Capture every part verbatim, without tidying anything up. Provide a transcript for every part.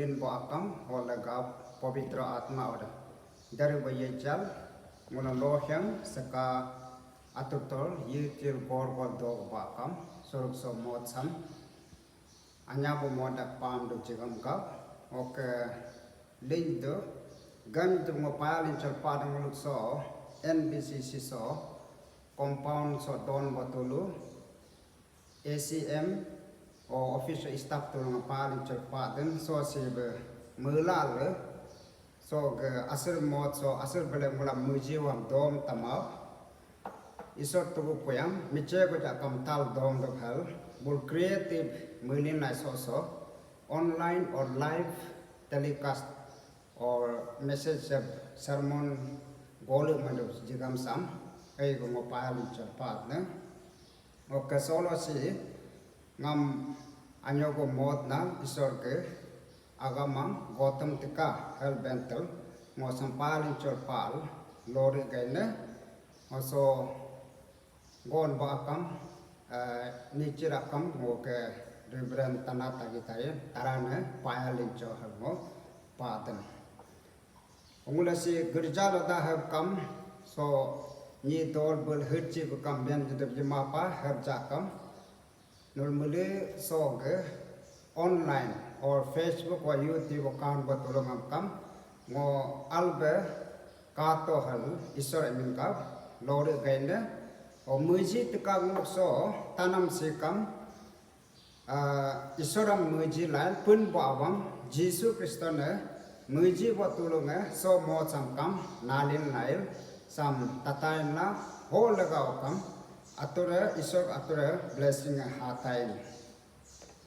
Din bo akam, hola gap, pavitra atma oda. Dari bo yejal, nguna lohyang, seka, atutor, yitil gor gor dog bo akam, suruk so mod sam. Anya bo mod dak pam do jigam gap, oke, lin do, gan do ngo payal in chal pa do nguluk so, N B C C so, compound so don bo tulu, A C M, o office staff tulung pal in chal pa den so si be melal, so ge asir mot so asir bele mula muji wam dom tamau. Isor tugu puyam, miche ko ja kam tal dom do hal, bul creative melin nai so so, online or live telecast or message sermon golu madu jigam sam, ei go ngo payal in chal pa ne. Oke, solo si ngam anyo go mod na Isor ke agamang gotam tika hel bentel ngo sampal in chol pal lori gaine ngo so gon ba akam, eh, nichir akam ngo ke Reverend Tana Tagi Taye tarane payal in chol hel ngo paten. Ungula si gerja lo da heb kam, so ni dol bel herji be kam ben jidep jema pa herja kam. Nul mele so ge online or Facebook wa YouTube account ba tulung am kam. Ngo albe kato hal Isor emin ka lori gaine. O muji tika nguk so tanam si kam. Ah, Isoram muji lain pun bo abang Jisu Kristo ne muji bo tulung e so mo changkam nalin lail sam tatain la ho lega okam ature Isor ature blessing e hatain.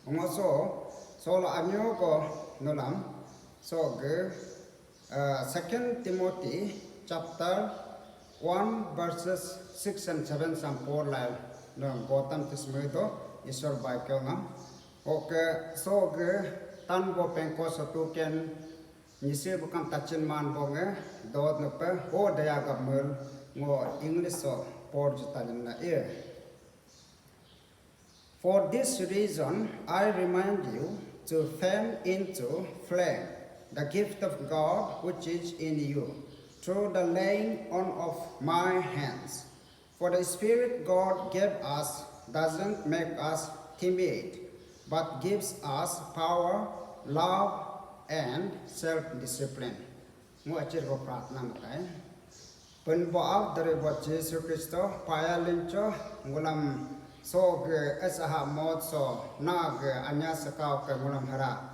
Ngo so solo anyo ko nulam so ge Uh, Second Timothy chapter one verses six and seven sam por lai no gotam tisme do Isor bai kyo ngam. Oke, so ge tan bo pengko so tu ken nisi bukam tachin man bo nge dot no pe ho daya gap mul ngo English so por juta na e. For this reason, I remind you to fan into flame the gift of God which is in you through the laying on of my hands. For the Spirit God gave us doesn't make us timid, but gives us power, love, and self discipline. Ngo achir ko pratna makai. Pun bo av dari bo Jisu Kristo paya lincho ngulam so ge esaha mod so na ge anya sakau ke ngulam hara.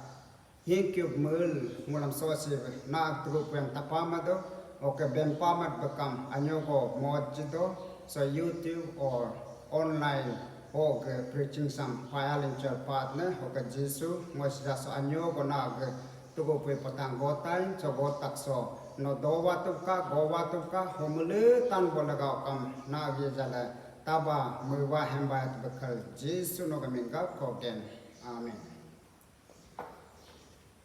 Hingkyuk mul ngulam so si na tru pun tapama do oke ben pamat bekam anyo ko mod jido so YouTube or online ho ge preaching sam paya lincho pat ne ho ke Jisu ngo sida so anyo ko na ge Tugu pui patang gotai, so gotak so. No dowa tupka, gowa tupka, homele tan bo lagau kam, na agi jale, taba, mewa hemba et bekal, Jisu no gamin gau kogen. Amen.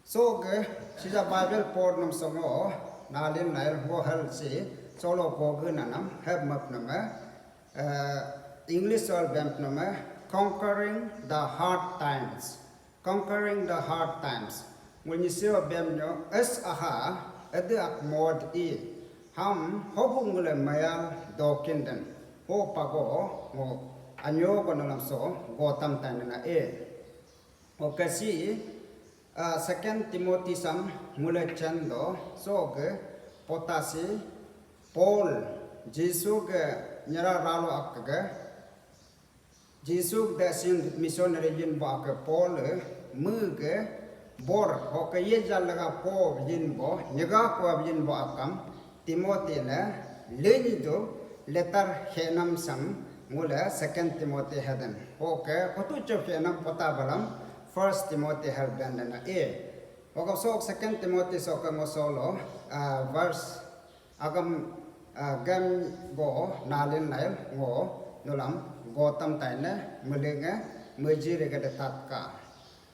So ge, sida Bible por num songo, nalin nail ho hel si, solo koge nanam, heb map name, eh, English sol bemp name, Conquering the Hard Times. Conquering the Hard Times. Ngul nyisiwa bem nyo es aha ede ak mod i. Ham hobu ngule mayal dokinden. Ho pago ngo anyo ko nalam so gotam tanina e. Oke si, ah, Second Timothy sam ngule chendo so ge potasi Paul Jisu ge nyera ralo ak ge Jisu da sin missionary yin bo ake Paul, eh, mu ke bor, ho ke ye jal laga po yin bo, nyega ko yin bo akam, Timothy ne, leni do, letter henam sam, ngule Second Timothy heden. Ho ke, otu cho henam pota balam, First Timothy hel ben na e. Ho ke so Second Timothy so ke ngo solo, ah, verse Agam, ah, gam go nalin nail ngo nulam gotam taine melinge mejiri gede tatka.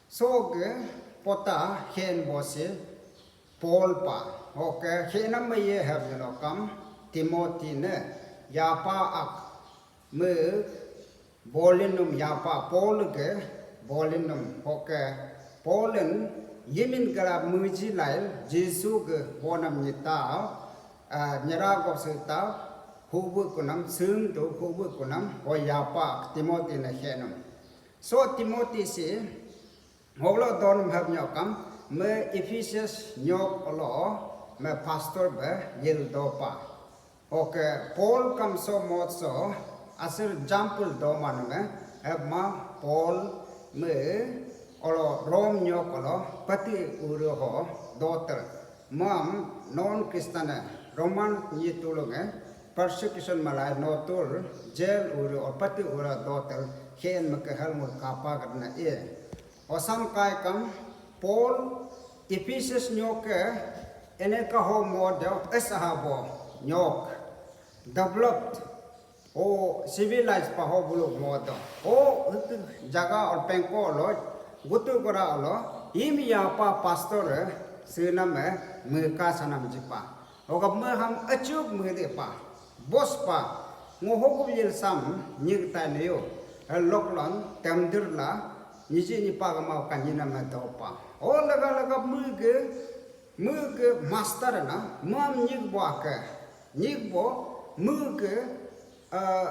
So ge pota hen bosi Paul pa. Oke, henam meye heb nilokam Timothy ne yapa ak me Bolinum yapa Paul ke bolinum hoke Paulin Gimin kala muji lail Jisu ke honam nyita, ah, nyera gop sita, hubu kunam, sung tu hubu kunam, ho yapa Timothy na henum. So Timothy si, hoglo don mhab nyokam, me Ephesus nyok olo, me pastor be yil dopa. Oke, Paul kam so mot so, asir jampul do manunge, heb ma Paul me olo Rome nyok olo pati uru ho doter. Mam non Christian Roman nyi tulunge persecution malai notul jail uru o pati ura doter, khen me ke hel mul kapa kadna e. Osam kai kam Paul Ephesus nyoke eneka ho model esahabo nyok developed o civilized pa ho buluk model o jaga or pengko lo gutu kora lo im yapa pastor sunam meka sanam jipa. Oga meham achuk mede pa, bos pa, ngo hokup yil sam nyik tai neyo, loklon temdir la, niji ni pa gama kanyina me dopa. O laga laga mege, mege master na, mam nyik bo ake, nyik bo, mege, eh,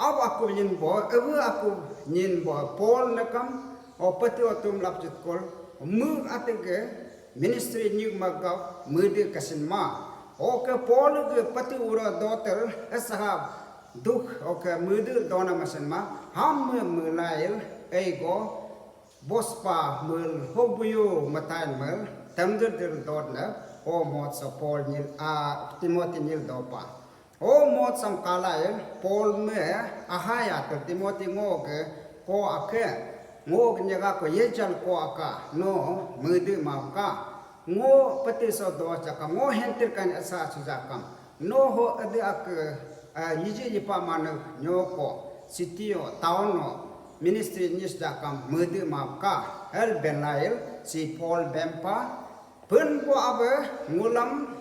Ab aku nyin bo, ewe aku nyin bo, Paul nekam, o peti otum lap jitkol, mu atege ministry nyuk magap, mede kasin ma. Oke Paul ge peti ura doter, esahab, duh, oke mede dona masin ma, ham me melail, eigo, bospa mel, hobuyu matain mel, temder der dot ne, o mot so Paul nyil, a, Timothy nyil dopa. O mot sam kalail, Paul me ahaya te Timothy ngo ke ko ake, ngo ke nyaga ko yejal ko aka, no mede mau ka, ngo peti so do jaka, ngo hentir kan asa su jakam, no ho ade ake, eh, yiji yipa mane nyo ko, sitio, town no, ministry nis jakam, mede mau ka, hel benail, si Paul bempa, pen ko abe, ngulam,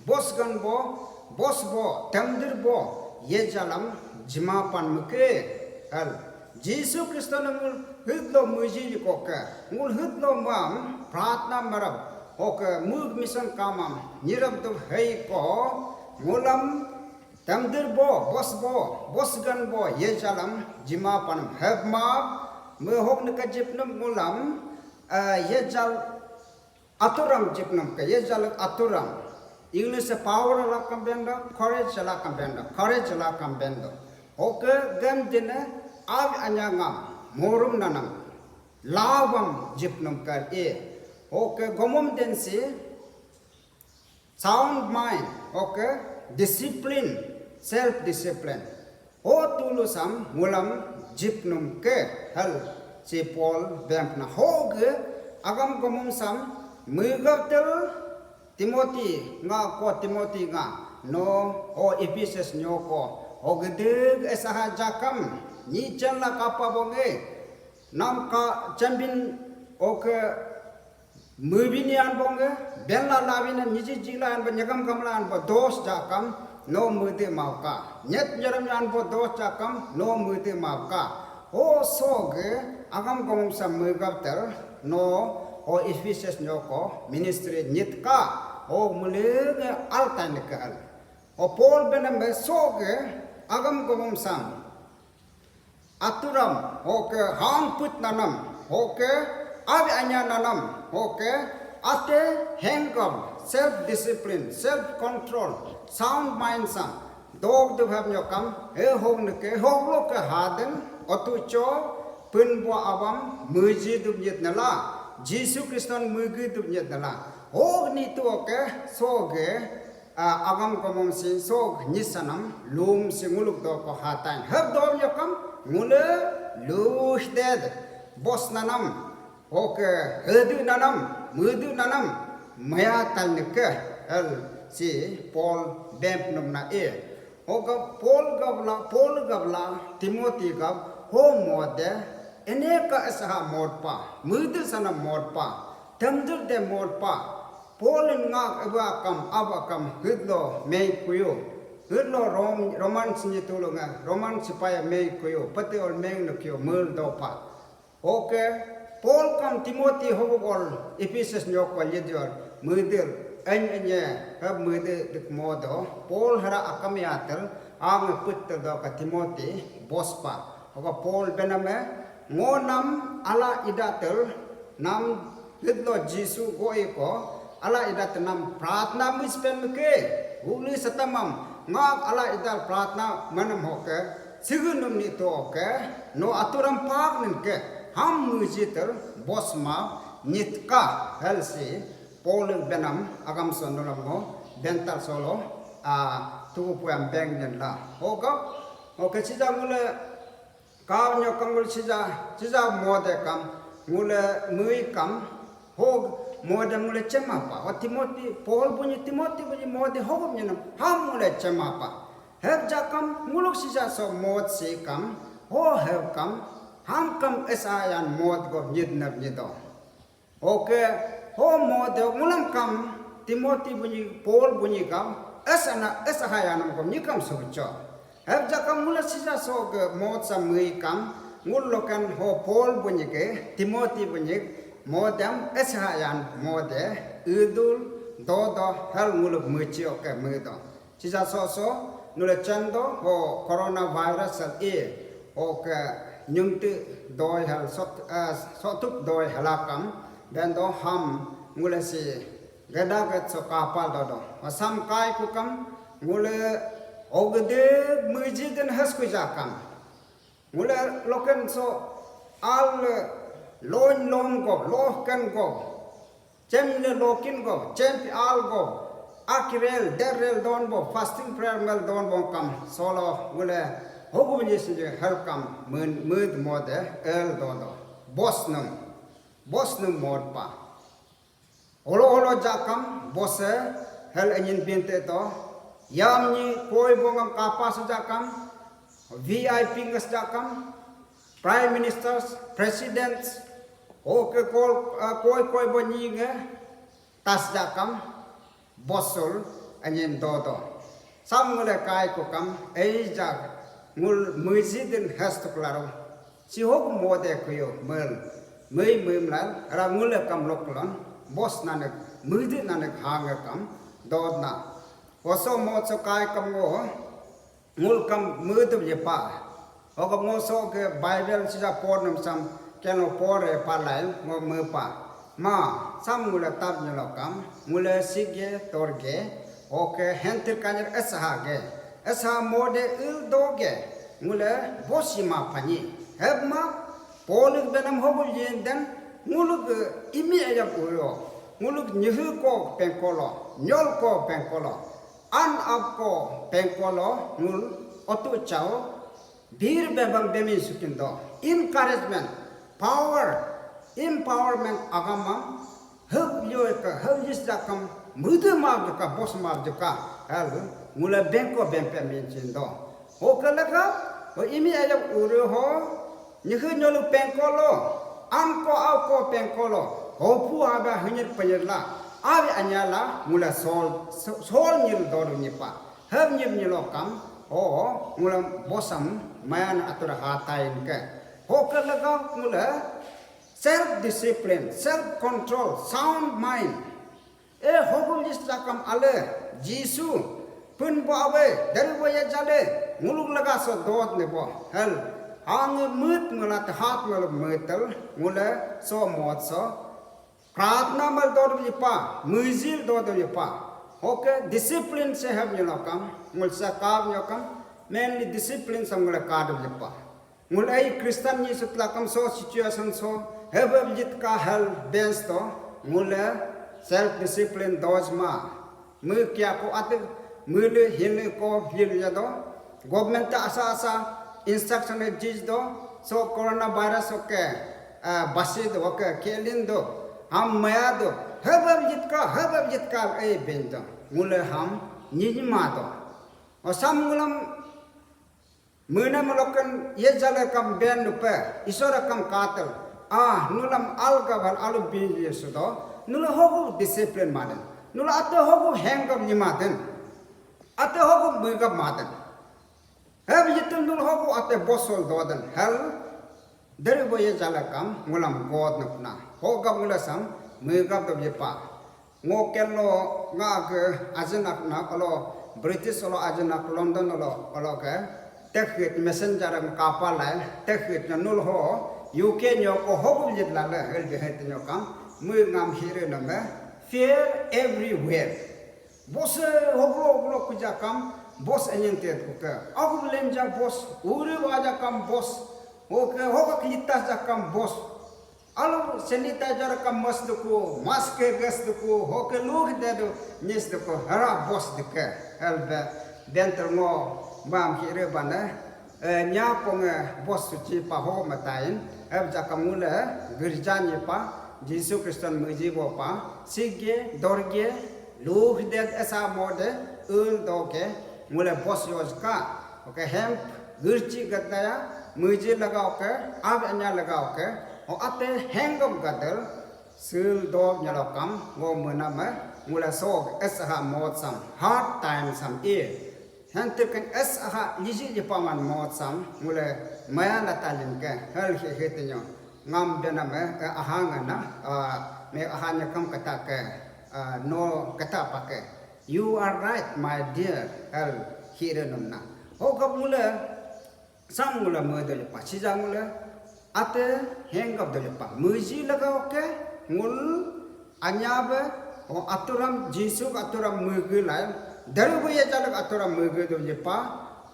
Bos gan bo, bos bo, temdir bo, ye jalam jima pan meke. Al, Jisu Kristo na ngul hidlo muji yikoke, ngul hidlo mam pratna marab, oke mug mission kamam nirab tu hei ko, ngulam temdir bo, bos bo, bos gan bo, ye jalam jima pan heb map, mehok ne kajip nam ngulam, eh, ye jal Aturam jipnam ke, ye jalak aturam. English se power la kam bendo, courage la kam bendo, courage la kam bendo. Oke, gem dine, av anya ngam, morum nanam, lawam jipnam kar e. Oke, gomum den si, sound mind, oke, discipline, self discipline. O tulu sam ngulam jipnum ke hal si Paul bemp na ho ge agam gomum sam mega tel Timothy nga ko Timothy nga no o Ephesus nyo ko o gedeg esaha jakam ni chen la kapa bonge nam ka chambin o ke Mubini anbong ge, benla lawina niji jila anbo nyagam gamla anbo dos jakam no mede mauka. Nyet nyaram anbo dos jakam no mede mauka. O so ge agam gomum sam megap ter no o Ephesus nyoko ministry nyit ka o mulenge altai ne kehal. O Paul benam be so ge agam gomum sam Aturam, oke, hangput nanam, oke, abi anya nanam, oke, ate hengkam, self discipline, self control, sound mind sam, dog de bhab nyokam, e hog neke, hog lo ke hadem, otu cho, pun bo abam, muji dub nyet nala, Jisu Kriston mugi dub nyet nala, hog ni tu oke, so ge, Ah, agam komom si so nyisanam lum si nguluk do ko hatain. Hep dom yokam ngule luh ded. Bos nanam. Oke, hedu nanam, mudu nanam. Maya tal neke el si Paul bemp num na e. Oke, Paul gabla, Paul gabla, Timothy gab, ho mode, ene ka esaha modpa, mudu sana modpa, temdur de modpa, Paul in ngak eba kam aba kam hidlo mei kuyu. Hidlo Rom, Roman sinyi tulunga, Roman sipaya mei kuyu, pati ol meng no kiyo mul dopa. Oke, Paul kam Timothy hogol Ephesus nyoko lidior mudir eny enye hab mudir dik modo Paul hara akam yatel ang putter do ka Timothy bospa. Hoga Paul bename ngo nam ala idatel nam hidlo Jisu goi ko ala idatel nam pratna mispen ke huli satamam ngak ala idal pratna manam hoke sigunum ni to ke no aturam pak nin ke ham mujitel bosma nitka helsi Paul benam agam so nulam ngo bental solo a tugu puam beng nen la. Hoga oke sija ngule kaw nyo kam ngul sija sija mode kam ngule mui kam hog mode ngule chema pa. O Timothy Paul bunyi Timothy bunyi mode hogum nyenam ham ngule chema pa. Heb jakam nguluk sija so mod si kam ho heb kam ham kam esa yan mod go nyid nab nyido. Oke, ho mode ngulam kam Timothy bunyi Paul bunyi kam esa na esa hayanam kom nyikam sucho. Heb jakam ngula sija so ke mod sa mui kam ngul lokan ho Paul bunyi ke Timothy bunyi modem esa hayan mode idul dodo hal nguluk muchi oke mudo. Sisa so so nule chando ho coronavirus al e ho ke nyungti doi hal sot sotuk doi halakam bendo ham ngule si geda get so kapal dodo. Ho sam kai kukam ngule ogede muji den has kujakam. Ngule loken so al loin lom go loh ken go. Chem le lokin go, chem pi al go, akirel, derrel don bo, fasting prayer mel don bo kam solo ngule hogu ni sinje hel kam mud mode el don do. Bos num, bos num mod pa. Olo olo jakam bose hel enyin binte to. Yam ni koi bongam kapas jakam V I P nges jakam Prime Ministers, Presidents, oke kol koi koi bo nyinge tas jakam bosul anyin dodo. Sam ngule kai ko kam ei jak ngul muizidin has tuklaro. Si hok mode kuyo mel mei mei mlal ra ngule kam loklon bos nanek muidi nanek hange kam dodna. Oso mo so kai kam ngo ngul kam mudu yepa. Oka ngo so ke Bible sija por nam sam keno por e palai ngo mepa. Ma sam ngule tab nyelo kam ngule sigge torge oke hentir kanyer esaha ge esaha mode il doge ngule bosi ma pani heb ma polik benam hobu yin den nguluk imi ayam uyo nguluk nyehu ko pengkolo nyol ko pengkolo an ap ko pengkolo ngul otu chao bir bebang bemin sukin do encouragement power empowerment agamam hep lioy ka hep yis jakam mudu map juka bos map juka hel ngula bengko bempe min chin do. Ho kalaga ho imi ayam uru ho nyehu nyolu pengkolo an ko au ko pengkolo ho pu aba hanyir panyir la awi anyala ngula sol sol nyil doru nyipa hep nyip nyilo kam ho ngula bosam mayan atur hatain ke ho kalaga ngula self discipline, self control, sound mind. E hogum jis jakam ale Jisu pun bo awe dari bo ya jale nguluk laga so dot ne bo hel ang mut mula tehat mula metel ngule so mot so pratna mal dot lipa mujil dot lipa. Oke discipline se heb nyelokam ngul sakab nyokam mainly discipline sam ngule kad lipa. Ngul ai Christian ni sutla kam so situation so hebab jit ka hel bens to ngule self discipline doj ma mu kya ko at mu le hin ko hil ya do government ta asa asa instruction e jis do so coronavirus oke basi do oke kelin do ham maya do hebab jit ka hebab jit ka ai ben do ngule ham ni ma do osam ngulam Muna malokan ye jale kam ben nupe isora kam katel. Ah nulam alga bal alu bin ye sudo nula hogu discipline maden nula ate hogu hengam nimaden ate hogu mugam maden. Heb yitul nula hogu ate bosol doden hel Deri bo ye jala kam ngulam God nukna. Ho gap ngula sam, me gap dap ye pa. Ngo ken lo nga ke ajenak na kalo British lo ajenak London lo kalo ke. Tekhit messenger ang kapal lai, tekhit na nul ho, U K nyo ko ho bu yit la le, hel de het nyo kam, me ngam hire na me, fear everywhere. Bos, eh, hoglo, hoglo kuja kam, bos enyen te ku ke. Aku lenja bos, uri waja kam bos. Oke, hoga kita ja kam bos. Alu sanitizer kam mas duku, mask gas duku, hoke luk de du, nyis duku, hara bos duke. Helbe, bentel ngo, bam hire bane. Eh, nya pong, eh, bos suci pa ho matain, eh, jaka mule, girja ni pa, Jisu Kriston muji bo pa, sige, dorge, luh det esa mode, ul doke, mule bos yojka, oke, hemp, girci gataya, muji lagao ke, ab anya lagao ke, o ate hengom gadel, sil dog nyalokam, ngo mename, mule sog, esaha mod sam, hard time sam e. Hentip ken es aha liji lipaman mot sam, mule maya lata lim ke, hel he he tenyo. Ngam benam, eh, eh, aha ngana, ah, me aha nyakam kata ke, ah, no kata pake. "You are right, my dear," hel hire num na. Ho gap mule, sam mule me do lipa, sija mule, ate hengap do lipa. Muji lagao ke, ngul, Anya be, o aturam Jisu aturam mege lai, daru be ya jalak aturam mege do jepa,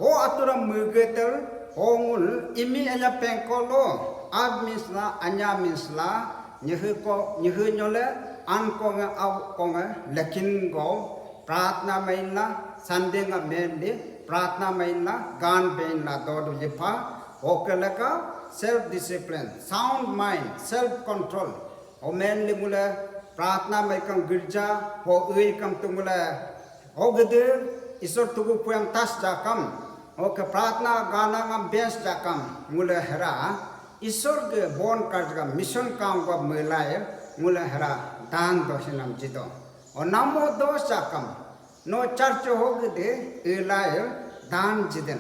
o aturam mege tel, o ngul, imi anya pengkolo, ab misla, anya misla, nyehe ko, nyehe nyole, an ko nge, au ko nge, lekin go, pratna mainla, Sunday nga mainly, pratna mainla, gan beinla do do jepa, o ke leka, self discipline, sound mind, self control, Omen li mule pratna mai kam girja, ho ui kam tu mule, ho gede, Isor tugu puyam tas jakam, ho ke pratna gana ngam bes jakam, mule hera, Isor ge bon karja mission kam gwa mulai, mule hera, dan do sinam jido. O namo dos jakam, no church ho gede, ilai, dan jiden.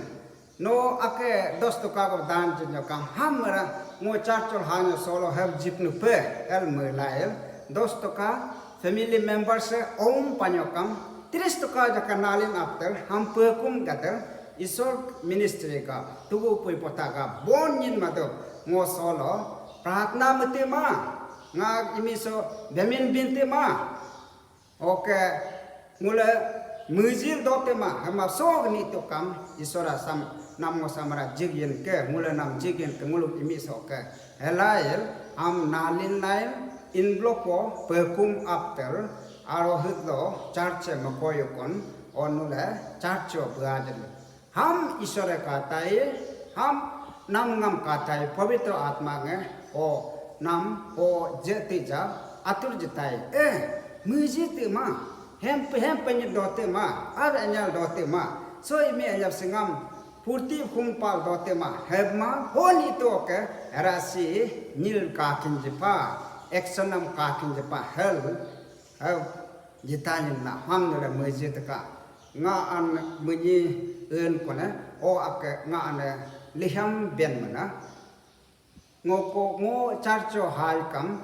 No ake dos toka ko dan jin yo kam ham mera ngo church chol hanyo solo help jip nu pe el melail dos toka family member se om panyo kam tris toka jaka nalin aptel ham pe kum gatel Isor ministry ka tugu pui pota ka bon nyin mado ngo solo pratna mete ma nga imi so bemin binti ma. Oke, ngule mujil dote ma, hema sog ni to kam, Isora sam, nam ngo samara jigin ke, ngule nam jigin ke, nguluk imi so ke. Helail, am nalin lail, in bloko, pekum aptel, aro hitlo, charche makoyukon, onule, charcho buadil. Ham Isore katai, ham nam ngam katai, pavitra atma nge, o nam, o jeti ja, atur jitai. Eh, muji ti ma, hem, hem penyit dote ma, ar anyal dote ma, so imi anyap singam, purti humpal dote ma, heb ma, hon itu oke, rasi nil kakin jipa, action nam kakin jipa, hel, Hau, jitanin na ham nula muji teka. Nga an munyi en kone, o ake nga an liham ben mana. Ngo ko ngo charcho hal kam,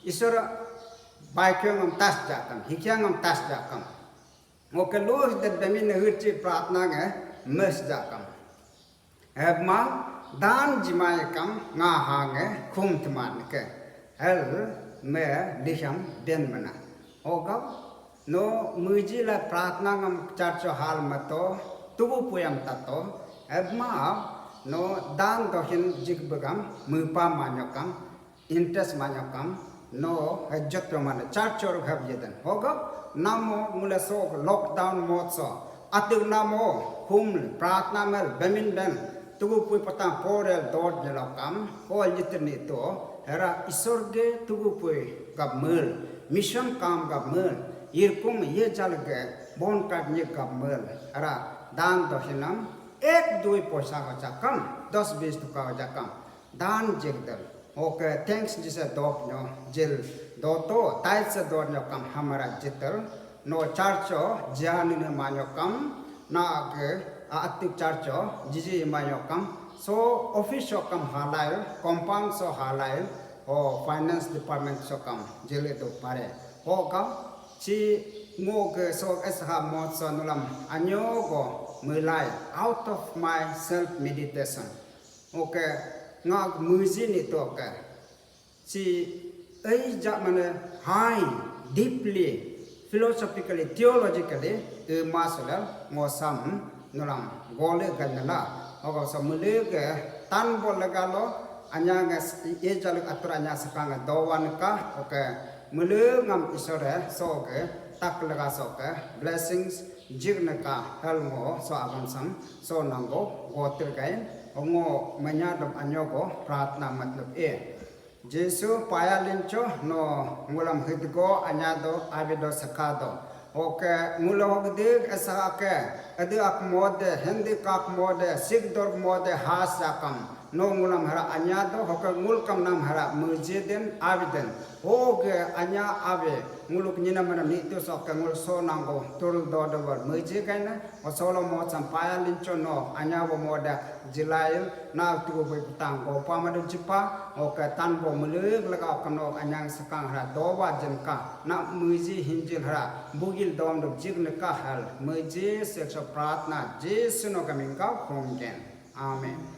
Isor bai kyo ngam tas jakam, hikya ngam tas jakam. Ngo ke luh det bemin hurchi pratna nge mes jakam. Hebma dan jimai kam nga hange khum teman ke. Hel me liham den mana. Ogap no muji la pratna ngam charcho hal mato tugu puyam tato. Hebma no dan dohin jig begam mupa manyokam. Interest manyokam, no, hajat pemane, church or have yeden. Hoga, namo, mule so, lockdown mode so, atig namo, hum, pratna mel, bemin ben, tugu pui patang porel dot nyelokam, ho yitni to, hera Isor ge tugu pui gab mel, mission kam gab mel, irkum ye jal ge, bon kat nye gab mel, hera dan dohinam, ek dui poisa ho jakam, dos bis tuka ho jakam. Dan jigdal. Oke, thanks jise dok nyo, jil doto, tait se dor nyo kam hamara jital. No charcho, jia nune manyo kam, na ke, a atik charcho, jiji manyo kam, So office so kam halai, compound so halai, o finance department so kam jele do pare. Ho kam si ngo ke so esha mo so nulam anyo go mulai out of my self meditation. Okay, ngak muji ni to ke. Si ai ja mane high, deeply, philosophically, theologically, e masulal ngosam nulam gole ganala. Ogo so mule ke tan bol legalo anya nge e jaluk atur anya sakang dowan ka. Okay, mule ngam isore so ke tak lega so ke blessings jigna ka hel ngo so agam sam so nanggo gotir gain ngo manya dom anyo go pratna matlab e. Jesu paya lincho no ngulam hidgo anyado abido sakado. Oke, ngulo hogdig esake adi ak mode, hindi kak mode, sigdor mode, has yakam no ngulam hara anyado. Hoke ngulkam nam hara mujidin abidin. Hoge anya abe nguluk nyinam mana nitus oke ngul so nanggo turul do do muji kaina. Osolo mo sampaya lincho no anya bo moda jilail na tugu bui putang go pamadu jipa. Oke, tan bo muluk lega oke no anyang sakang hara doba jinka na muji hinjil hara bugil dom do jig neka hal muji sekso pratna Jesu no kamingka homgen. Amen.